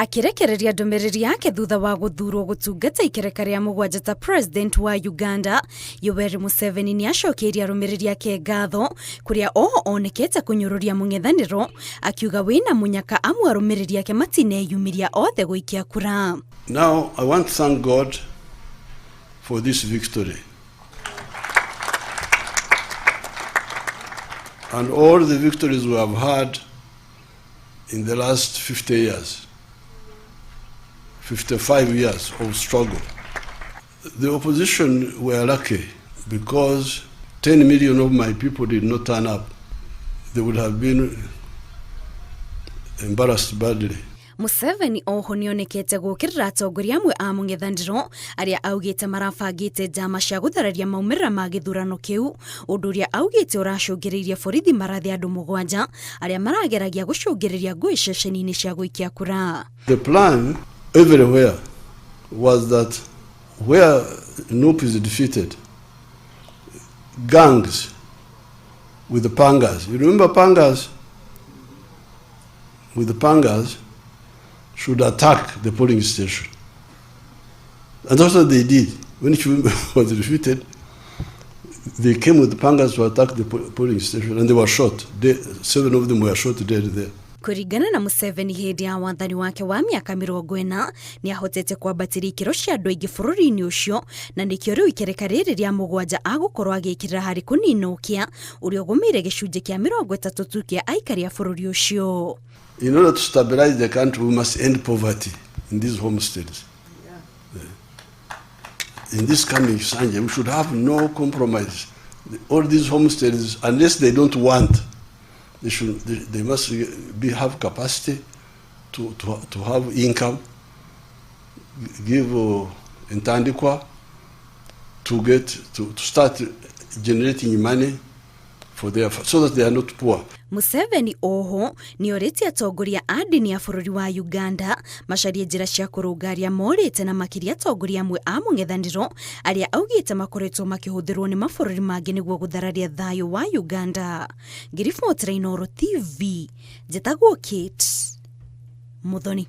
Akĩrekereria ndũmĩrĩri yake thutha wa gũthurwo gũtungata ikereka rĩa mũgwanja ta president wa Uganda, Yoweri Museveni nĩ acokeirie arũmĩrĩri ake ngatho kũrĩa oho onekete kũnyũrũria mũng'ethanĩro akiuga wĩna mũnyaka amu arũmĩrĩri ake matineyumĩria othe gũikia kura. Now I want to thank God for this victory and all the victories we have had in the last 50 years, 55 years of struggle. The opposition were lucky because 10 million of my people did not turn up. They would have been embarrassed badly. Museveni oho nĩonekete gũkĩrĩra atongoria amwe a mũng'ethanĩro arĩa augĩte marabangĩte njama cia gũthararia maumĩrĩra ma gĩthurano kĩu, ũndũ ũrĩa augĩte ũracũngĩrĩirie borithi marathe andũ mũgwanja arĩa marageragia gũcũngĩrĩria ngũĩ ceceni-inĩ cia gũikia kura. The plan everywhere was that where NUP is defeated, gangs with the pangas, you remember pangas? With the pangas should attack the polling station. And that's what they did. When Kivumbi was defeated, they came with the pangas to attack the polling station, and they were shot. 7 of them were shot dead there. Kũringana na Museveni hĩndĩ ya wathani wake wa mĩaka 40 nĩ ahotete kwambatĩria ikĩro cia andũ aingĩ bũrũri-inĩ ũcio, na nĩkĩo rĩu ikereka rĩrĩ rĩa mũgwanja agũkorwo agĩkĩrĩra harĩ kũnina ũkĩa ũrĩa ũgũmĩire gĩcunjĩ kĩa 30 tu kĩa aikari a bũrũri ũcio. In order to stabilize the country, we must end poverty in these homesteads. In this coming Sanje, we should have no compromise. All these homesteads, unless they don't want, they must have capacity to have income, give Ntandikwa to start generating money for their, so that they are not poor. Museveni oho nĩorĩtie atongoria a ndini ya bũrũri wa Uganda macarie njĩra cia kũrũnga arĩa morĩte na makĩria atongoria amwe a mũng'ethanĩro arĩa augĩte makoretwo makĩhũthĩrwo nĩ mabũrũri mangĩ nĩguo gũthararia thayũ wa Uganda. Ngiribotera Inooro TV, njĩtagwo Kate Muthoni.